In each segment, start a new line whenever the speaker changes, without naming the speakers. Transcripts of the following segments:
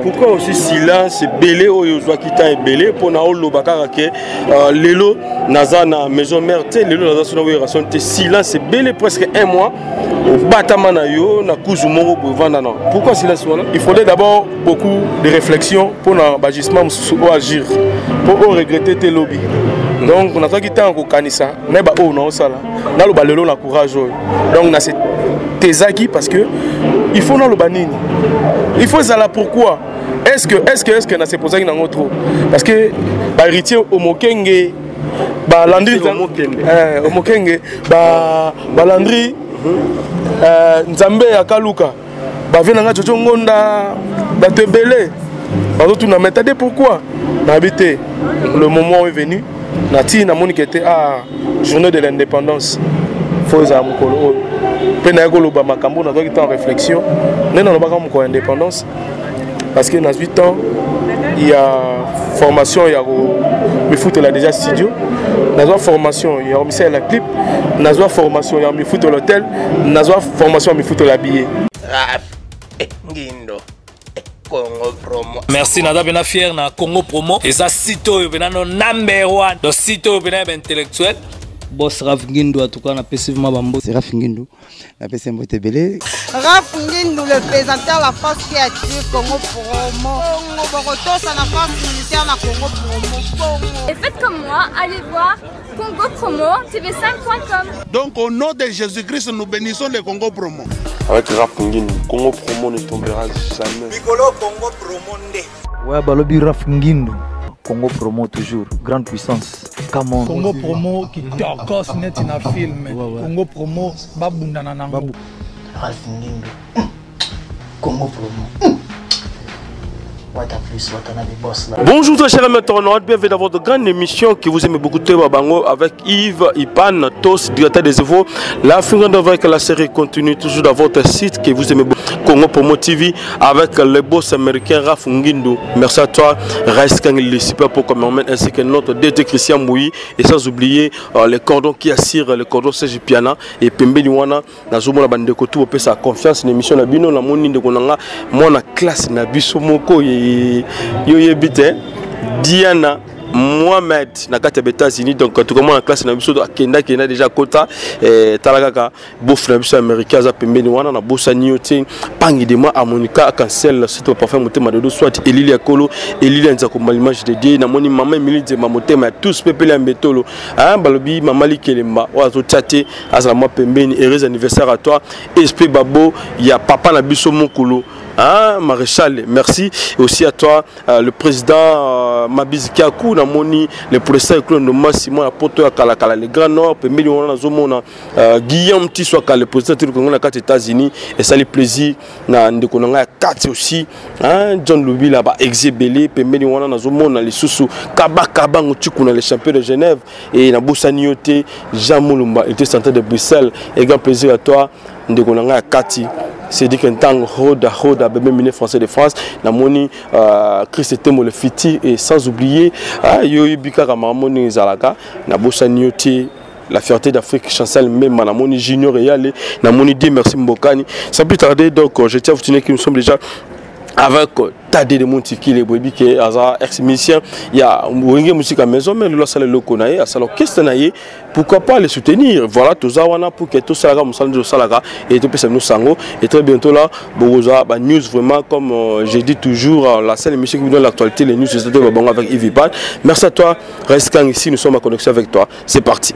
Pourquoi aussi silence ebele oyo ozwaki temps ebele mpona oloba kaka ke lelo naza na maison mère te, lelo naza sona Werrason te? Silence ebele, presque un mois obatama na yo na kuzu moko boye ovanda na. Pourquoi silence wana?
Il faudrait d'abord beaucoup de réflexion mpona baagissement mosusu oyo agir mpo oyo regretter te lobi. Donc nazwaki ntango kokanisa nayeba oyo naosala, naloba lelo na courage oyo. Donc na se tezaki parce que il faut naloba nini, il faut ezala. Pourquoi est-ce que na se posaki nango trop? Parce que bahéritier Omokenge, balandri Omokenge, balandri Nzambe ya Kaluka, bavie nanga Jojo Ngonda, bato ebele bazotuna: "Mais Tade, pourquoi?" Nayebi te. Le moment est venu nati namoni ke te, ah, journée de l'indépendance, faut ezala mokolo oyo mpe naye koloba makambo. Nazwaki temps réflexion nde nalobaka mokolo ya indépendance, parce que nazwi temps ya formation ya komifutela déjà studio, nazwa formation ya komisalela clip, nazwa formation ya mifutela hotel, nazwa formation ya mifutela billet.
Ngindo Congo Promo.
Merci, naza mpena fier na Congo Promo. Eza site oyo mpena no number one, donc site oyo mpena ya baintellectuel.
Boss Raf Ngindu, en tout cas napesi vraiment bambo.
Raf Ngindu, napesi mbote ebele.
Raf Ngindu, le présentateur, la force qui attire Congo Promo. Congo Bokotosa na force militaire na Congo Promo. Congo.
Et faites comme moi, allez voir Congo Promo TV5.com.
Donc au nom de Jésus-Christ, nous bénissons le Congo Promo.
Avec Raf Ngindu, Congo Promo ne tombera jamais.
Mikolo Congo Promo nde.
Ouais, balobi Raf Ngindu. Congo Promo toujours, grande puissance. Come on.
Congo Promo kitokos neti na film. Congo Promo babundana nango.
Ralph Ngindu. Congo Promo. Wata plus, Watanabe boss là.
Bonjour très chers internautes, bienvenue dans votre grande émission que vous aimez beaucoup, Bango, avec Yves Ipan, Tos, directeur des infos. La fin avec la série continue toujours dans votre site que vous aimez beaucoup, Congo Promo TV, avec le boss américain Raf Ngindu. Merci à toi, Rice Kang, le super pour cameraman, ainsi que notre DT Christian Mouy, et sans oublier les cordons qui assurent, le cordon Serge Piana et Pembeni Wana. Nazomona bandeko tu bopesa confiance na émission na bino. Namoni ndeko na nga, mwana classe na biso moko, yo yebi te, Diana Mohamed na kati ya États-Unis. Donc en tout cas mwana classe na biso akenda kenda déjà kota tala kaka bof na biso américain aza pembeni wana. Nabosani yo te, pangi de moi harmonica cancel surtout parfum motema dodo, soit elili ya kolo, elili ya nzako, l'image de Dieu. Namoni mama Emily Nzemba, motema ya tous pepele ya mbetolo, hein, balobi mama Likelemba oyo azotia te, azala mwa pembeni. Heureux anniversaire à toi, esprit babo ya papa na biso mokolo, hein, maréchal. Merci aussi à toi, le président Mabizi Kiaku. Namoni le professeur Claude Simon ya poto ya kalakala, le grand nord pembeni wana. Nazomona Guillaume Tiswaka, le président tili Kongo na kati États-Unis. Esali plaisir na ndeko na ngai ya kati aussi, hein, John Lubila ba exebele pembeni wana. Nazomona lisusu Kabaka Bango Tshikuna, le champion de Genève. Et nabosani yo te, Jean Mulumba était centre de Bruxelles. Et grand plaisir à toi, ndeko na ngai ya kati Cédric Ntang Roda Roda, bébé miné français de France. Namoni Chris Temo le Fiti, et sans oublier yo yebika mamoni ezalaka. Nabosani yo te, la fierté d'Afrique, Chancel Mema. Namoni Junior Eyale, namoni Dieu merci Mbokani. Sans plus tarder, donc je tiens à vous tenir que nous sommes déjà avec Tade de Montikile Boyebi ke aza ex musicien ya Wenge Musique à Maison mais lelo asala eloko na ye, asala orchestre na ye, pourquoi pas les soutenir? Voilà, toza wana pour que tosalaka mosala nde tosalaka et topesa bino sango. Et très bientôt là bokozwa ba news vraiment. Comme j'ai dit toujours, la seule émission qui vous donne l'actualité, les news, c'est Bongo avec Yves Ipan. Merci à toi, reste quand ici, nous sommes en connexion avec toi. C'est parti.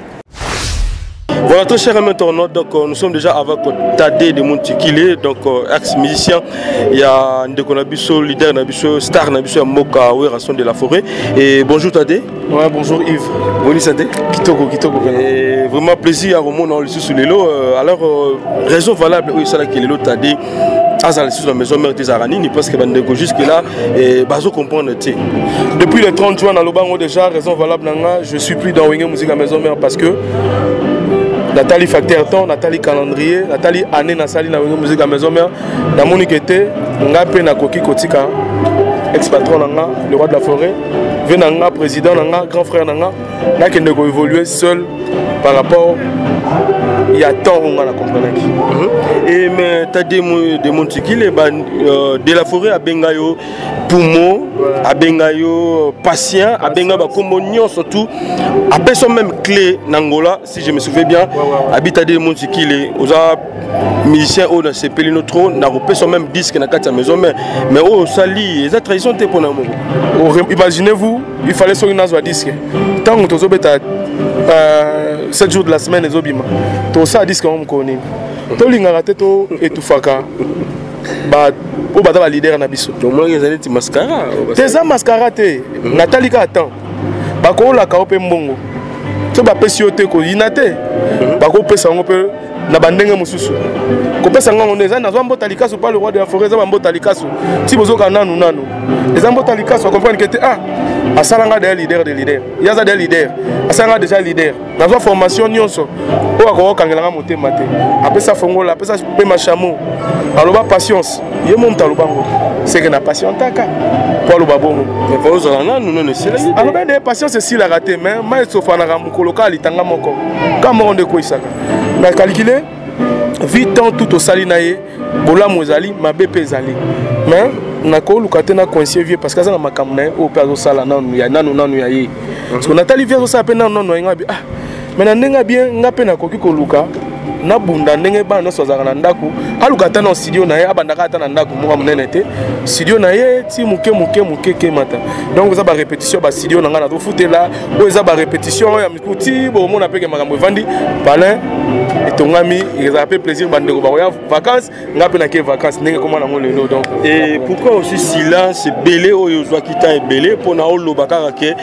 Voilà, très cher internaute, donc nous sommes déjà avec Tade de Montikile, donc ex-musicien, il y a ndeko na biso, leader na biso, star na biso ya mboka Werrason de la forêt. Et bonjour Tade.
Ouais, bonjour Yves.
Bonne santé.
Kitoko, kitoko.
Et vraiment plaisir à komona lisusu lelo. Alors, raison valable oyo esalaki lelo Tade azala lisusu na maison mère te ezalaka nini? Parce que bandeko jusque là bazo comprendre te.
Depuis le 30 juin, naloba yango déjà, raison valable na nga, je suis plus dans Wenge Musique à Maison Mère parce que natali facteur temps, natali calendrier, natali année nasali na Wenge Musique à Maison Mère, namoni ke te, nga mpe nakoki kotika ex patron na nga, le roi de la forêt, ve na nga, président na nga, grand frère na nga, nakende koévoluer seul par rapport Ya temps oyo nga na comprenaki.
Et mais Tade de Montikile ba de la forêt abenga yo poumon, abenga yo patient, abenga ba kombo nyonso tout. Apesa même clé na Angola si je me souviens bien. Abi Tade de Montikile oza musicien oyo nasepeli no trop, nakopesa même disque na kati ya maison, mais oyo osali eza trahison te mpona moko?
Imaginez-vous, il fallait soki nazwa disque ntango tozobeta 7 jours de la semaine, ezobima, tosala disque yango mokolo nini? Tolingaka te, to etufaka oyo baza baleader na biso.
Tomonaki eza neti mascara.
Te, eza mascara te. Natali kaka temps bakoolaka yo mpe mbongo so bapesi yo te, koyina te, bakopesa yango mpe na bandenge mosusu. Kopesa ngango nde eza nazwa mbota likasu pa le roi de la forêt. Eza bambota likasu ti bozoka nanu nanu, eza mbota likasu. Acomprendre ke te, ah, asalanga deya leader de leader, ye aza deya leader, asalanga déjà leader. Nazwa formation nyonso oyo akokokangelanga motema te. Apesa fongola, apesa mpe mashamo, aloba patience. Ye mo moto aloba ngo seke na patientaka po aloba bongo.
Ozala nanu nano esilaki.
Aloba nde patience esilaka te, mais mai esofanaka mokolo kaka litanga moko ka moko nde ekweyisaka. Na calcule vi temps tout tosali na ye, bolamu ezali, mabe mpe ezali, mais nakoluka te na coincier vieux parce que aza na makambo na ye oyo mpe azosala nanu ya nanu nanu ya ye, parce que natali vieux azosala mpe nanu nanu ya ye. Nga bi ah, mais na ndenge bien, nga mpe nakoki koluka nabunda ndenge bana nyonso azalaka na ndako. Aluka ata na studio na ye, abandaka ata na ndako moko monene te, studio na ye ti moke moke moke kemata. Donc eza barépétition, bastudio na ngai nazofutela oyo eza barépétition oyo ya miku ti bokomona mpe ke makambo evandi palin etongami. Ezala mpe plaisir, bandeko bakoya vacance, nga mpe nake vacance ndenge ekoma nango lelo. Donc
Et pourquoi aussi silence ebele oyo ozwaki temps ebele mpona oloba kaka ke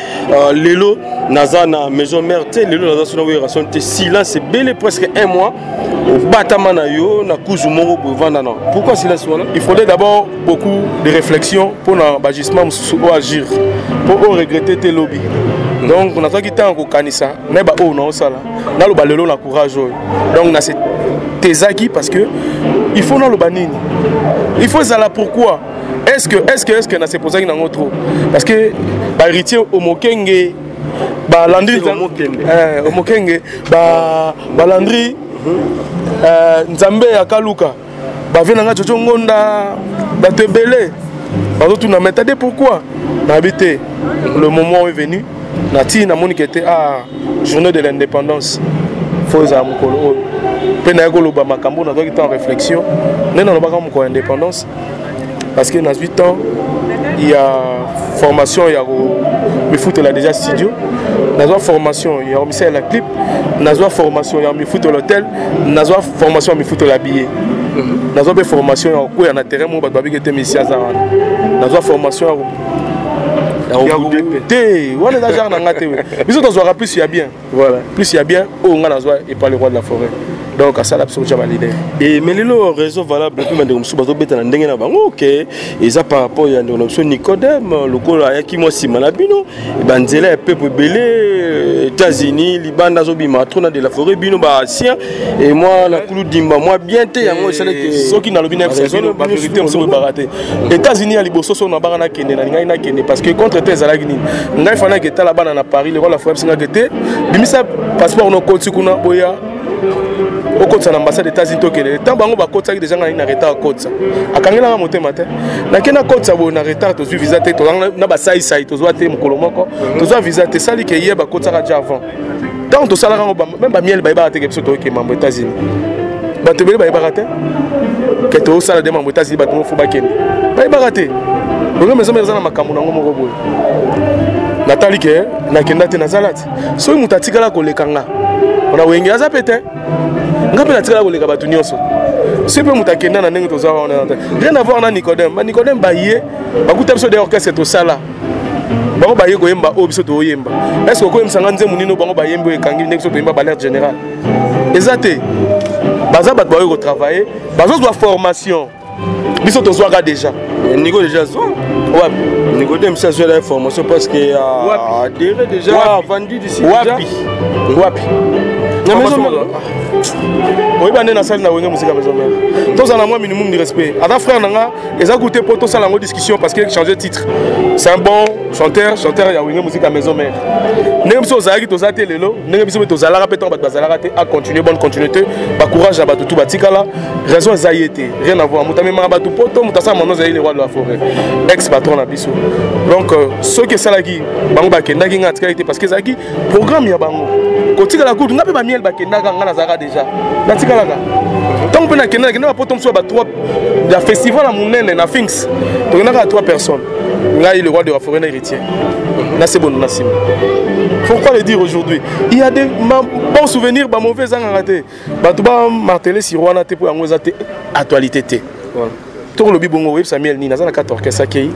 lelo naza na maison mère te, lelo naza sona Werrason te? Silence ebele, presque un mois obatama na yo na kuzu moko boye ovanda na. Pourquoi silence wana?
Il faudrait d'abord beaucoup de réflexion mpona bagisement mosusu oyo agir mpo oyo regretter te lobi. Donc nazwaki ntango kokanisa nayeba oyo naosala, naloba lelo na courage oyo. Donc na se tezaki parce que il faut naloba nini, il faut ezala pourquoi est-ce que na se posaki nango trop, parce que bahéritier omokenge balandri omokenge balandri nzambe ya kaluka bavie na nga jojo ngonda, bato ebele bazotuna: mais Tade, pourquoi? Nayebi te. Le moment est venu na ntina namoni ke te, ah, journée de l'indépendance fo ezala mokolo oyo mpe naye koloba makambo. Nazwaki temps réflexion nde nalobaka mokolo ya indépendance, parce que nazwi temps ya formation ya komifutela déjà studio, nazwa formation ya komisalela clip, nazwa formation ya mifutela hotel, nazwa formation ya mifutela billet, nazwa mpe formation ya kokwea na terrain moko bato babiki te misi aza wana, nazwa formation ya te. Wana eza genre na nga te. Biso tozwaka plus ya bien.
Voilà.
Plus ya bien oyo nga nazwa epa le roi de la forêt. Donc asala biso kotya baleader.
E mais lelo raison valable mpe bandeko mosusu bazobeta na ndenge na bango ke eza par rapport ya ndeko na biso Nicodème, lokola ayaki mwa nsima na bino, banzela ya pepo ebele, États-Unis, libanda, azobima trop na de la forêt, bino baancien e mwa na kulu dimba mwa bien te. Yango esalaki.
Soki nalobi na bino bavérité mosusu oyebaka te. États-Unis ya liboso, so nabaka nakende, nalingaki nakende parce que contre te ezalaki nini? Ngai fanaki etala bana na Paris. Le roi la forêt bisingaki te: bimisa passeport, nokoti kuna, boya okotisa na ambassade États-Unis, tokende. Ntango bango bakotisaki déjà, ngai na retard akotisa, akangelanga motema te. Nake nakotisa boye na retard, tozwi visa te. Tozanga na basaisai, tozwa te mokolo moko, tozwa visa te. Esali ke ye bakotisaka déjà avant. Ntango tosalaka yango, même bamiele bayebaka te ke biso toyoke mambo États-Unis. Bato ebele bayebaka te ke tozosala de mambo États-Unis. Bato moko fo bakende, bayebaka te. Bongo maison eza na makambo nango moko boye. Natali ke nakenda te, nazala te. Soki moto atikala koleka nga na wenge aza mpe te, nga mpe natikala koleka bato nyonso. Soki mpe moto akenda na ndenge toza wana, rien à voir na Nicodème. Banicodème baye bakuta biso de orchestre tosala, bango baye koyemba oyo biso toyemba. Est ce que okoyembisanga nzembo nini bango bayembi oyo ekangi ndenge biso toyemba balerte général? Eza te. Baza bato bayoki kotravaille, bazozwa formation, biso tozwaka déjà.
Nico déjà zwa.
Wapi?
Nicodème si azwa la formation parce que a adhéré déjà, a vendu d'ici.
Wapi, wapi? Oyeba nde nasali na Wenge Musica Maison Mère. Tozala na mwa minimum de respect. Aza frère na nga, eza kute mpo tosala yango discussion parce que changer titre. C'est un bon chanteur, chanteur ya Wenge Musica Maison Mère. Ndenge biso ozalaki toza te lelo, ndenge biso mpe tozalaka mpe ntango bato bazalaka te, a continuer bonne continuité, bacourage na bato tu batikala, raison eza ye te, rien à voir. Moto amemaka bato poto, moto asala mano ezali le roi de la forêt, ex patron na biso. Donc soki esalaki bango bakendaki, nga atikali te parce que ezalaki programme ya bango kotikala kutu. Nga mpe bamiel bakendaka, nga nazalaka déjà, natikalaka. Ntango mpe nakenda, nakenda bapoto mosusu ya ba 3 ya festival ya monene na Finks, tokendaka ya 3 personnes, ngai, le roi de la forêt na héritier na sebono na nsima. Pourquoi le dire aujourd'hui? Il y a des bons souvenirs, bamauvais ezangaka te. Bato bamartele sur wana te mpo yango eza te actualité te. Tokolobi bongo, oyebisa miel nini? Aza na kati orchestre, akei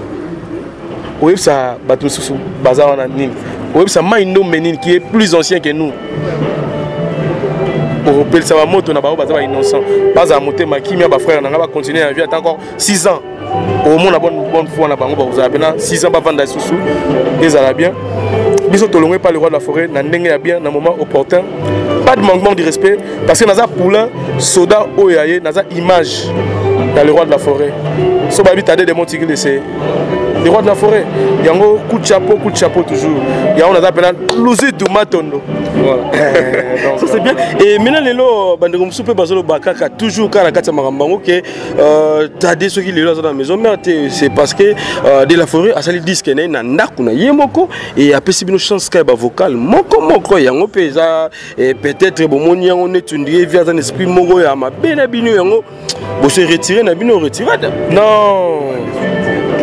oyebisa bato mosusu baza wana nini? Oyebisa Mai Ndombe nini, qui est plus ancien que nous? Okopelisa bamoto na bango, baza bainnocent, bazala motema kimia. Bafrère na ngai bacontinue na vie ata encore 6 ans, omona bonne foi na bango, bakozala mpena 6 ans, bavanda lisusu, ezala bien. Biso tolongwe pa le roi de la forêt na ndenge ya bien, na moment opportun, pas de manquement de respect, parce que naza poulain soda oyo ya ye, naza image ya le roi de la forêt. So bayebi Tade de Montikile, c'est le roi de la forêt. Yango coup de chapeau, coup de chapeau toujours. Yango naza mpena luzitu matondo.
Voilà. Donc, ça c'est bien. Et maintenant lelo bandeko mosusu mpe bazoloba kaka toujours kaka na kati ya makambo yango ke Tade soki lelo aza na Maison Mère te, c'est parce que de la forêt asali disque na ye na ndako na ye moko e apesi bino chance kaka ya bavocal moko moko. Yango mpe eza peut-être bomoni yango neti ondire vi aza na esprit moko ya mabe na bino, yango bose retire na bino retirade.
Non,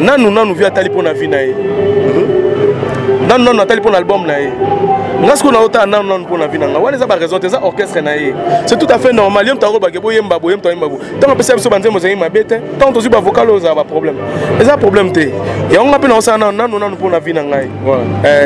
nanu nanu vi atali mpo na vie na ye, nanu nanu atali mpo na album na ye. Nga sikoyo naotala nanu nanu mpo na vie na nga. Wana eza baraison te, eza orchestre na ye, c'est tout à fait normal. Ye moto akobake boyemba boye, moto ayemba boye. Ntango apesa biso banzembo ezali mabe te, ntango tozwi bavocal oyo ezala baproblème, eza problème te. Yango nga mpe naosala nanu nanu nanu mpo na vie na ngai,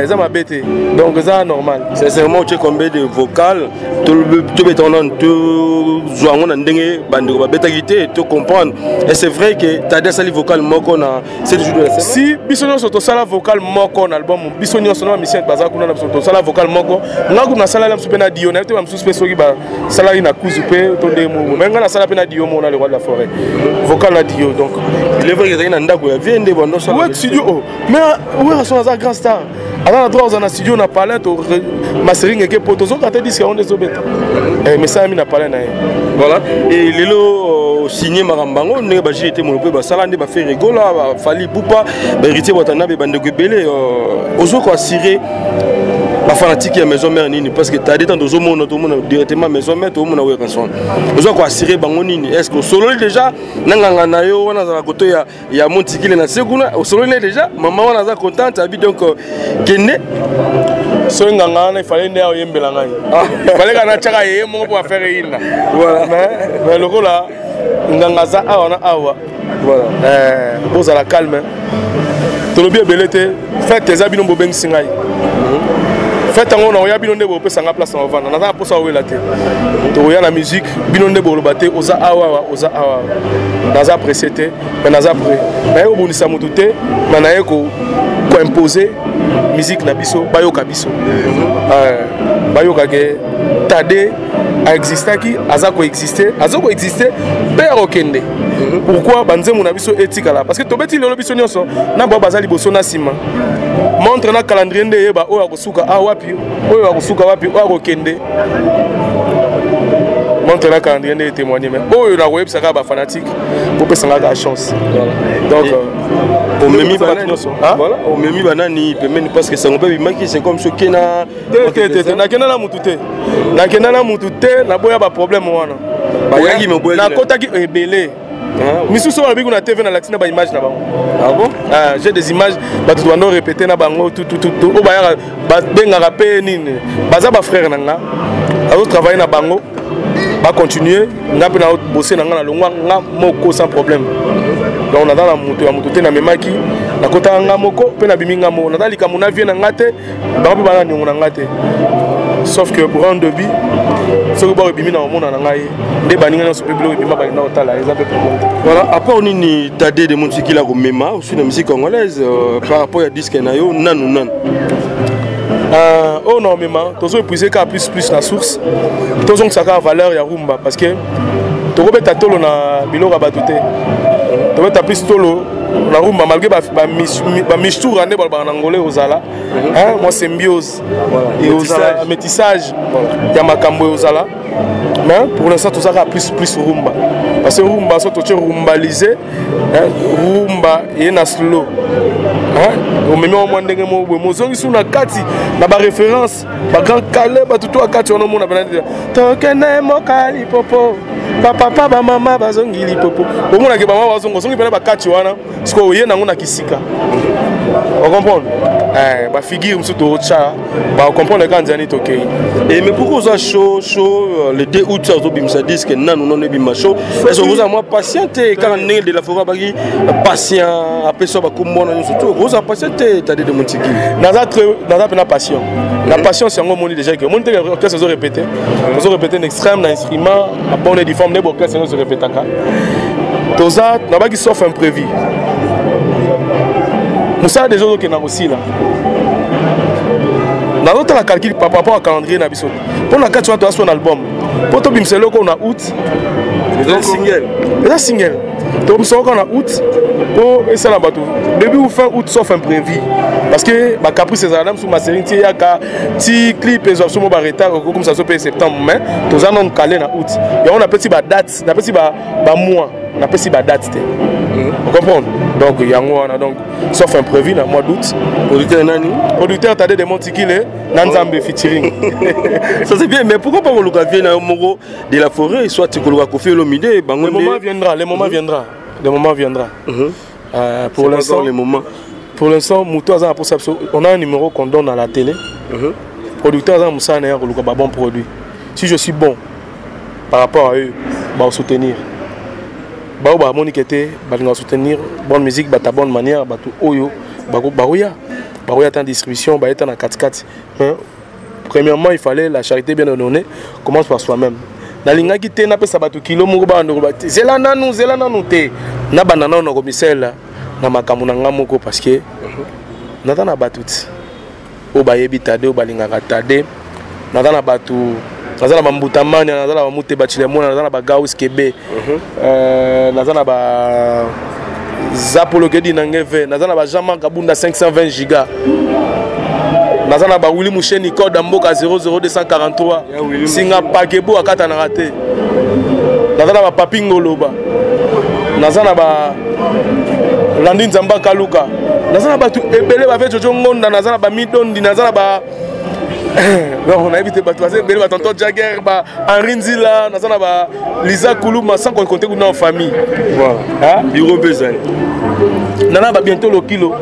eza mabe te, donc eza normal.
Sincèrement, otie combien de vocal? Tobeta nanu, tozwa yango na ndenge bandeko babetaki te, to comprendre. Et c'est vrai que Tade asali vocal moko na 7 jours de la semaine?
Si, biso nyonso tosala vocal moko na album. Biso nyonso na bamisien baza kuna na biso tosala vocal moko. Nga kuna nasala biso mpe na dio, nayebi te bamosusu mpe soki basalaki na kuzu mpe to ndenge moko, mais nga nasala mpe na dio moko na le roi de la forêt, vocal na dio. Donc
il est vrai que ezalaki na ndako ya vie nde bando.
Ouais, studio, oh. Mais Werrason aza grand star, aza na droit ozala na studio na palin to mastering eke po tozoka te disque yango nde ezobeta, mais esalami na palin na ye.
Voilà. Et lelo signé makambo yango ndenge bagile ete molo mpe basala nde baFerre Gola, baFally Ipupa, baHéritier Watanabe, bandeko ebele, ozo koassure bafanatike ya Maison Mère nini? Parce que Tade, tant tozomona, tomona directement Maison Mère, tomona Werrason, ozo koassure bango nini? Est ce que osololi déjà na nganga na yo wana azala koto ya Montikile na se kuna? Osololi ne déjà, mama wana aza contente abi, donc kende.
Soki nganga wana ifale nde aoyembela ngai, ifale kaka natiaka ye moko mpo affaire eyinda. Mais lokola nganga aza awa na awa, bozala calme, tolobi ebele te. Fête eza bino bobengisi ngai, fête yango nakoya, bino nde bopesa nga place na ovanda. Naza na mposa owela te, tokoya na musique, bino nde boloba te oza awa, oza awa. Naza pressé te, mais naza prêt. Naye kobundisa motu te, mais naye koimpose musique na biso, bayoka biso, bayoka ke Tade aexistaki, aza koexiste, aza koexiste mpe akokende. Pourquoi banzembo na biso etikala? Parce que tobeti lelo biso nyonso na bao baza liboso na nsima, montre na calendrier nde eyeba oyo akosuka a wapi, oyo akosuka wapi, oyo akokende. Montre na calendrier nde etémoigne. Mais oyo nakoyebisa kaka bafanatique, bopesanga kaka chance. Donc
omemi banani nyonso? Voilà, omemi banani pembeni? Parce que sango mpe bimaki, c'est comme soki na
Te, te, te, nakenda na mutu te, nakenda na mutu te, naboya baproblème wana. Nakotaki ebele misusu oyo balobi kuna TV, nalakisi na baimage na bango.
Ah bon?
Ah, j'ai des images, bato bando répété na bango oyo bayaka babengaka mpe nini, baza bafrère na nga, azotravaille na bango, bacontinue. Nga mpe nabose na nga, nalongwa nga moko sans problème. Donc naza na moto ya moto te, namemaki, nakotaka nga moko mpe nabimi nga moko. Naza likambo na vie na nga te, bango mpe bana niongo na nga te, sauf que pour un début, soki boko ebimi na komona na ngai nde baninga nyonso mpe biloko ebima, balinga kotala, eza mpe problème te.
Voilà, apport nini Tade de Montikila komema aussi na musique congolaise par rapport ya disque na yo nanu nanu?
Oyo na omema tozo épuise kaka plus plus na source, tozongisa kaka valeur ya rumba, parce que tokobeta tolo na biloko ya bato te, tobeta plus tolo na rumba malgré bamistura nde balobaka na ngole ozala mwa symbiose eozala, métissage ya makambo eozala. Mais pour l'instant toza kaka plus plus rumba, parce que rumba so totie rumbalise rumba ye na slow, omemi wa mwa ndenge moko boye, mozongisi na kati na baréférence bagrand kale, bato to akati wana omona pena tokende moka lipopo, bapapa bamama bazongi lipopo, omonake bamama bazongi ozongi pena bakati wana. Sikoyo oye nango na kisika, ocomprendre bafigure mosusu totya, bacomprendre kaka nzani tokei.
Et mais pourquoi oza chaud chaud le 2 août azobimisa disque nanu nano ebima chaud? Est ce oza mwa patient te kaka ndenge de la forêt abaki patient, apesa bakombo wana nyonso to oza patient te, Tade de Montiki?
Naza naza mpena patient na patience. Yango omoni déjà ke omoni te orchestre ezorépété, ozorépété na extrême na instrument na bonne uniforme nde orchestre yango ezorépétaka. Toza nabaki sauf imprévu, mosala deja ozokenda kosila. Nazotala calcul par rapport à calendrier na biso mpo na kati wana toza so na album mpo tobimisa eloko na août.
Eza single.
Eza single, tobimisa kaka na août mpo esala bato début ou fin août, sauf imprévu, parce que bacaprice ezala na mosusu, maseri ti eyaka ti clip ezwa biso mo baretard, okokomisa biso mpe septembre. Mais toza nano kale na août. Yango napesi badate, napesi bamois, napesi badate te, ocomprendre? Donc yango wana, donc sauf imprévu na mois d'août.
Producteur nani?
Producteur Tade de Montikile na Nzambe featuring.
Ça c'est bien, mais pourquoi pas koluka vie na yo moko de la forêt, soit koluka Kofi Olomide bango?
Le moment viendra, le moment viendra, le moment viendra. Pour l'instant,
le moment.
Pour l'instant moto aza na posa biso, on a un numéro qu'on donne à la télé. Producteur aza na mosala na ye ya koluka babon produit. Si je suis bon par rapport à eux, basoutenir bao bamoni ke te balingaka soutenir bonne musique, bato bonne manière, bato oyo bakoya, bakoya ta distribution, bayeta na katikati. Mais premièrement, il fallait la charité bien ordonnée commence par soi-même. Nalingaki te napesa bato kilo moko, bandeko ba te, zela nanu, zela nanu te, nabanda nanu na komisela na makambo na nga moko, parce que naza na bato ti oyo bayebi Tade, oyo balingaka Tade. Naza na bato, naza na bambutamania, naza na bamute bachilemona, naza na bagaus kebe, naza na ba zapolokedi na ngeve, naza na ba Jean-Marc Abunda 520 giga, naza na ba Willi Musheni code ya mboka 00243 singa pakebu akatanaka te, naza na bapapi Ngoloba, naza na ba Landi Nzamba Kaluka, naza na bato ebele, bave Jojo Ngonda, naza na bamidondi, naza na ba, donc nayebi te, bato baza ebele, batonton Jagger, ba Henri Nzila, naza na ba Liza Kuluma, sans compter kuna en famille.
Voilà, bureau mpe ezali.
Nana ba bientôt lokilo,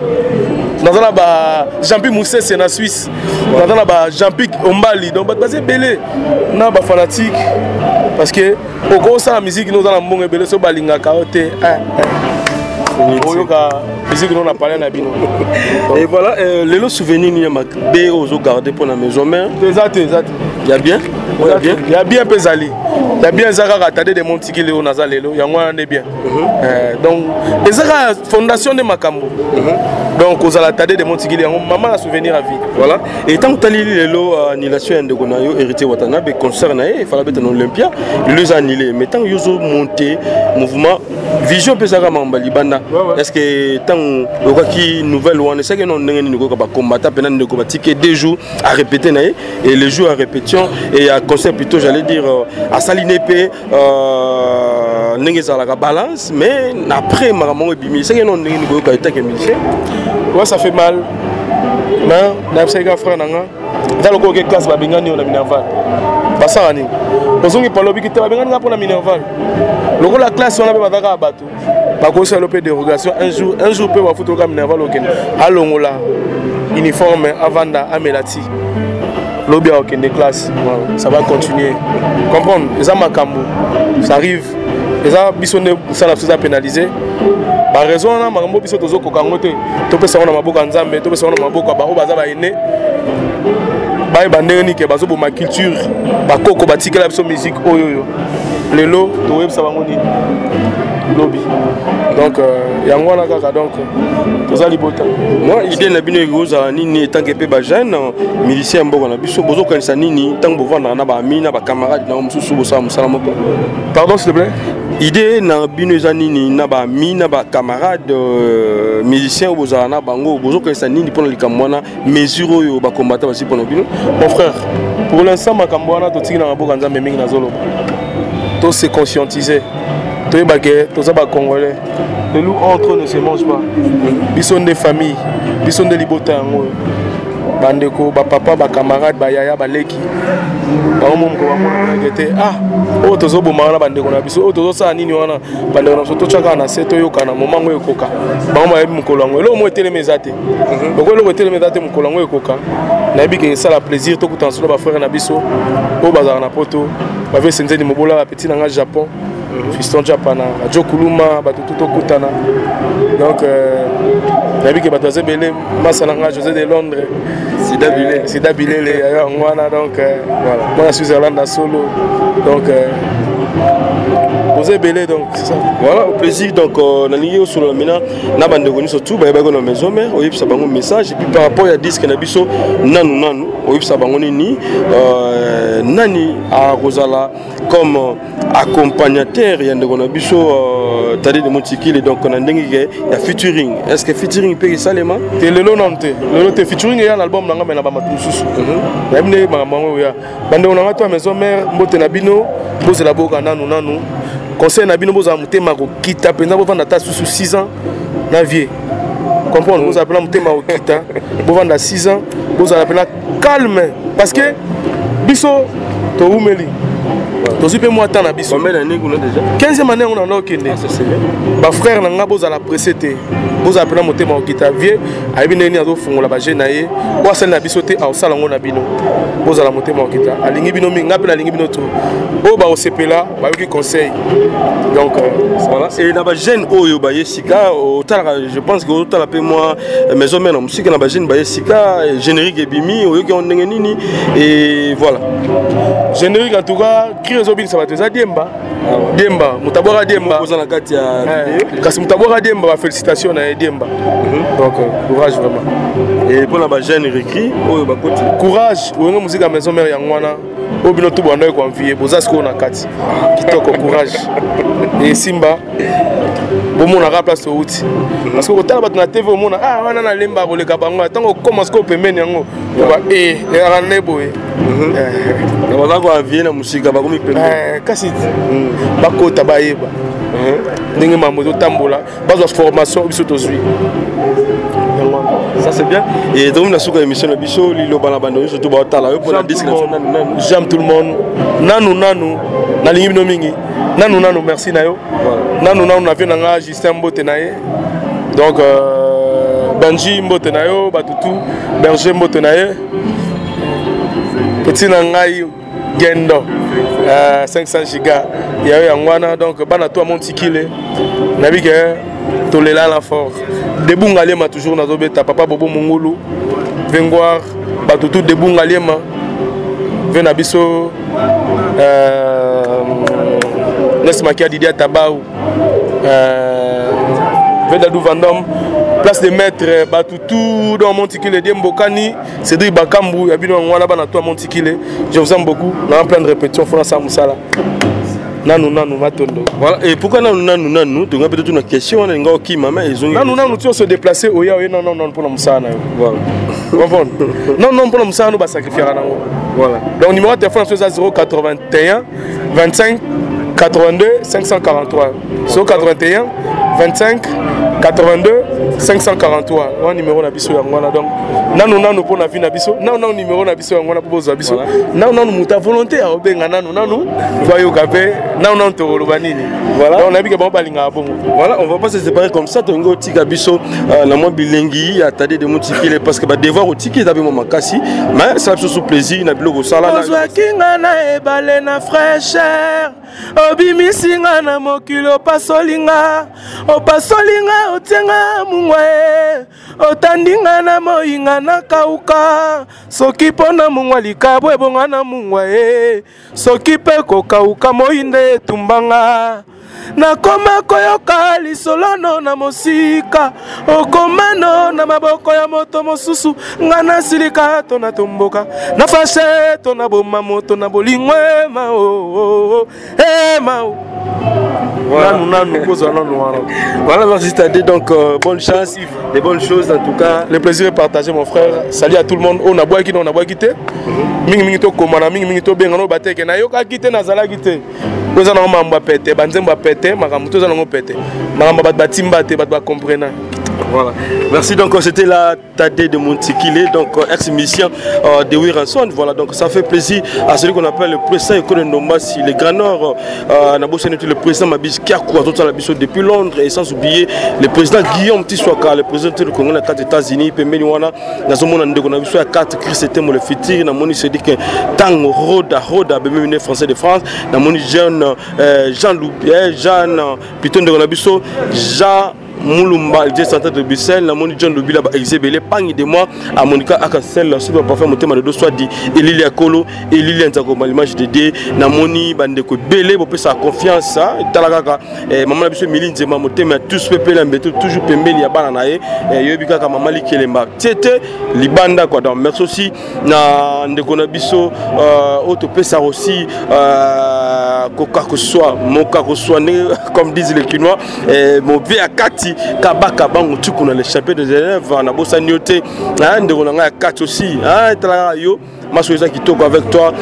naza na ba Jean-Pi Musese na Suisse, naza na ba Jean-Pi Ombali. Donc bato baza ebele na bafanatique, parce que okosala musique no oza na mbongo ebele, so balingaka yo te, oyoka musique no na palais na bino.
Et voilà, lelo souvenir nini ya mabe oyo ozogarde mpo na maison mère?
Eza te, eza te.
Ya bien?
Ya bien, ya bien mpe ezali ya bien. Eza kaka Tade de Montikili oyo naza lelo, yango wana nde bien. Donc eza kaka fondation nde makambo. Donc kozala Tade de Montikili, yango mama na souvenir à vie.
Voilà. Et ntango otali lelo annulation ya ndeko na yo Héritier Watanabe, concert na ye efala beta na Olympia, lelo eza annulé. Mais ntango yo ozomonte mouvement vision mpe ezalaka makambo ya libanda, est ce que ntango oyokaki nouvelle wana, esaki nano ndenge nini koyoka bakombata mpena ndeko batike 2 jours à répéter na ye, et le jour à répétition et à concert plutôt, j'allais dire, asali ne mpe ndenge ezalaka balance, mais après makambo yango ebimi, esaki nano ndenge nini koyoka etake musicien?
Ouais, ça fait mal, mais nayebisaki ka frère na nga, eza lokola oke classe, babengani yo na minerval, basala nini? Ozongi palo, obiki te, babengani nga mpo na minerval. Lokola classe wana mpe baza kaka bato, bakosala mpe dérogation un jour, un jour mpe bafuta oka minerval, okende alongola uniforme, avanda, amela ti lobi akokende classe, ça va continuer. Comprendre, eza makambo, ça arrive, eza biso nde mosala biso eza pénalisé. Baraison wana, makambo biso tozokoka yango te, topesa yango na maboko ya Nzambe, topesa yango na maboko ya bango baza baene. Bayeba ndenge nini ke bazoboma culture, bakoko batikela biso musique oyo oyo lelo tokoyebisa bango nini lobi. Donc yango wana kaka, donc toza libota.
Moi, idée na bino ekozala nini etanke mpe bajeune musicien ya mboka na biso? Bozokanisa nini ntango bovandaka na baami na bacamarade na mosusu, bosala mosala moko?
Pardon, s'il te plaît?
Idée na bino eza nini na baami na bacamarade musicien oyo bozala na bango? Bozokanisa nini mpona likambo wana, mesure oyo bakombata basi mpona bino?
Mon frère, pour l'instant makambo wana totiki na maboko ya Nzambe. Mingi nazoloba, to se conscientiser, toyeba ke toza bacongolais. Le loup entre ne se mange pas. Biso nde famille, biso nde libota. Yango oyo bandeko, bapapa, bacamarade, bayaya, baleki, bango mo moko bamonanake te. Ah, oyo tozoboma wana bandeko na biso, oyo tozosala nini wana bandeko na biso, totya kaka na se, toyokana. Moma yango ekoka, bango bayebi mokolo yango. Eloko moko etelemi eza te. Loko eloko etelemi eza te, mokolo yango ekoka. Nayebi ke esala plaisir tokutana solo, bafrère na biso oyo bazalaka na Poto, bave Senzeni Mobola, bapeti na nga Japon, Fiston Japana, Jo Kuluma, bato tu tokutana. Donc nayebi ke bato baza ebele. Masa na nga José de Londres,
Sida Bilele.
Sida Bilele yayo yango wana. Donc mwana Switzerland na solo. Donc boza ebele, donc c'est ça.
Voilà, au plaisir. Donc nalingi osolola maintenant na bandeko nyonso tu bayebaki na Maison Mère, oyebisa bango message, et puis par rapport ya disque na biso Nanu Nanu, oyebisa bango nini, nani akozala comme accompagnateur ya ndeko na biso Tade de Motikili, donc na ndenge ke ya featuring? Est ce que featuring mpe esalema?
Te, lelo nanu te, lelo te. Featuring eya na album na nga, me na bamato mosusu. Nayebi nde makambo yango oya. Bandeko na nga to ya Maison Mère, mbote na bino. Bozela boyoka Nanu Nanu. Conseil na bino, bozala motema kokita mpenza, bovanda ata susu 6 ans na vie, comprendre. Bozala mpena motema kokita, bovanda 6 ans, bozala mpena calme, parce que biso towumeli, tozwi mpe mwa temps na biso. 15e année yango nanda okende. Bafrère na nga, bozala pressé te, bozala mpena motema kokita. Vie ayebi ndenge nini azofungola baje na ye. Oyo asali na biso te, aosala yango na bino. Bozala motema kokita, alingi bino mingi, nga mpe nalingi bino to. Oyo bakosepela bayoki conseil. Donc
voilà. Et na bajeune oyo baye sika, otalaka, je pense que otala mpe mwa Maison Mère na mosika, na bajeune baye sika, générique ebimi, oyoki yango ndenge nini? Et voilà.
Générique, en tout cas cri ezobinisa bato eza Diemba. Diemba, moto abwaka Diemba.
Oza na kati ya
Kasi moto abwaka Diemba, bafélicitation na ye Diemba. Donc courage vraiment.
Et mpona bajeune recrue oyo bakoti?
Courage. Oyonge muzika ya Maison Mère yango wana oyo bino tu bandaki koenvie, boza sikoyo na kati. Kitoko, courage, esimba. Bomonaka place outi, parce que kotala bato na TV, omona ah wana nalemba koleka bango. Ntango okoma sikoyo pembeni yango, oba e ezalaka nde boye.
Baza koenvie na mosika, bakomi pembeni.
Kasi bakota, bayeba ndenge mambo ezotambola, bazwa formation biso tozwi.
Ça c'est bien. Et donc na suka émission na biso, liloba na bando nyonso to baotala yo mpona disque na biso Nanu Nanu.
J'aime tout le monde. Nanu Nanu, nalingi bino mingi. Nanu Nanu, merci na yo. Nanu Nanu na vie na nga Justin, mbote na ye. Donc Benji, mbote na yo. Batutu Berger, mbote na ye. Petit na ngai Gendo, 500 giga ya yo yango wana. Donc bana to amontikile, nayebi ke tolela na fort Debunga Liema. Toujours nazobeta papa Bobo Mongulu Vengoire, bato tu Debunga Liema ve na biso, Nes Makia, Didia Tabau, Vedadou Vandom, place de maître, bato tout dans Montikile, Die Mbokani, Cédric Bakambu ya bino yango wana. Bana to ya Montikile, je vous aime beaucoup. Na plein de répétition, fona sa mosala Nanu Nanu, matondo.
Voilà. Et pourquoi Nanu Nanu Nanu? Tonga peut-être une question wana nga okima, mais ezongi.
Nanu Nanu, ti ose déplacer, oya oye non non non mpona mosala na yo.
Voilà.
Comprendre? Non non, mpona mosala no basacrifiaka nango.
Voilà.
Donc numéro ya téléphone na biso eza 081 25 82 543, 081 25 82 543 wana numéro na biso yango wana. Donc Nanu Nanu mpo na vie na biso, Nanu Nanu numéro na biso yango wana mpo bozwa biso. Nanu Nanu, moto ya volonté aobenga Nanu Nanu po ayoka mpe Nanu Nanu tokoloba nini.
Voilà.
Donc nayebi ke bango balingaka bongo.
Voilà, on va pas se séparer comme ça. Tongo tika biso na mwa bilengi ya Tade de Motikile, parce que ba devoir otiki eza pe mwa makasi, mais ça biso sous plaisir na biloko sala.
Ozwaki nga na ebale na fraîcheur. Obimisi nga na mokili, opasoli nga, opasoli nga, otie nga mungwa e, otandi nga na moi, nga nakauka. Soki mpo na mungwa likabo ebonga na mungwa e, soki mpe kokauka moi nde etumba nga. Nakoma koyoka lisolono na mosika, okomano na maboko ya moto mosusu. Nga nasilika to natomboka, na fashe to naboma moto na bolingo ema o ema o. Nanu nanu kozwa nanu wana.
Voilà, merci Tadé. Donc bonne chance, des bonnes choses en tout cas.
Le plaisir est partagé, mon frère. Salut à tout le monde. Oyo nabwaki na nabwaki te. Mingi mingi tokomana, mingi mingi tobengana oyo bateke nayokaki te, nazalaki te. Oyo eza nango makambo ya pete, banzembo ya pete, makambo to eza nango pete, makambo bato batimba te, bato bacomprena.
Voilà. Merci. Donc, c'était la Tadé de Montikile, donc ex-mission de Wiranson. Voilà, donc ça fait plaisir à celui qu'on appelle le président Ekole Ndombasi, le Grand Nord, Nabosani, le président Mabis Kiakou, à toute la biso depuis Londres, et sans oublier le président Guillaume Tiswaka, le président du Congo, na quatre États-Unis, pembeni wana, nazomona ndeko na biso ya 4 Chris Temo le futur, namoni Cédric Tango Roda Roda, bememi français de France, namoni jeune Jean Loup, Jean plutôt ndeko na biso Jean Mulumba, le centre de Bruxelles, namoni John Lubila ba exebele pangi de moi à Monica Akasel, sur parfait motema de soit dit Elilia Kolo, Elilia Nzako l'image de Dieu, namoni bandeko belé bopesa confiance tala kaka maman na biso Mili Nzema motema tous pepe la mbeto toujours pembeni ya bana na ye, yobi kaka maman Likelemba tete libanda quoi. Donc merci aussi na ndeko na biso oyo topesaka aussi koka koswa moka koswa ndenge comme disent les Kinois, mobe ya kati kabaka bango tukuna le champion des élèves nabosani yo te, ndeko na ngai ya kati aussi, etalaka yo maso eza kitoko avec toi,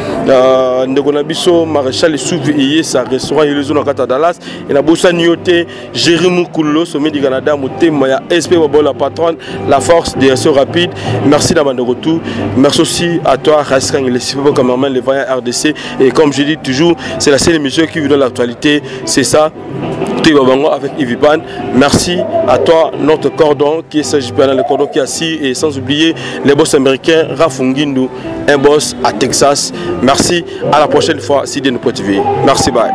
ndeko na biso maréchal Esuvi eyesa restaurant Elezo na kati ya Dallas. E nabosani yo te Jérémy Mukullo, sommet du Canada, motema ya SP Babo, la patronne, la force des réseaux rapide. Merci na bandeko tout. Merci aussi à toi Raskang, le super cameraman, le vaillant RDC. Et comme je dis toujours, c'est la seule émission qui vous donne l'actualité, c'est ça. Bango avec Yves Pan. Merci à toi, notre cordon qui est Serge Piana, le cordon qui est assis, et sans oublier les boss américains, Rafungindu, un boss à Texas. Merci, à la prochaine fois, si Dieu nous TV. Merci, bye.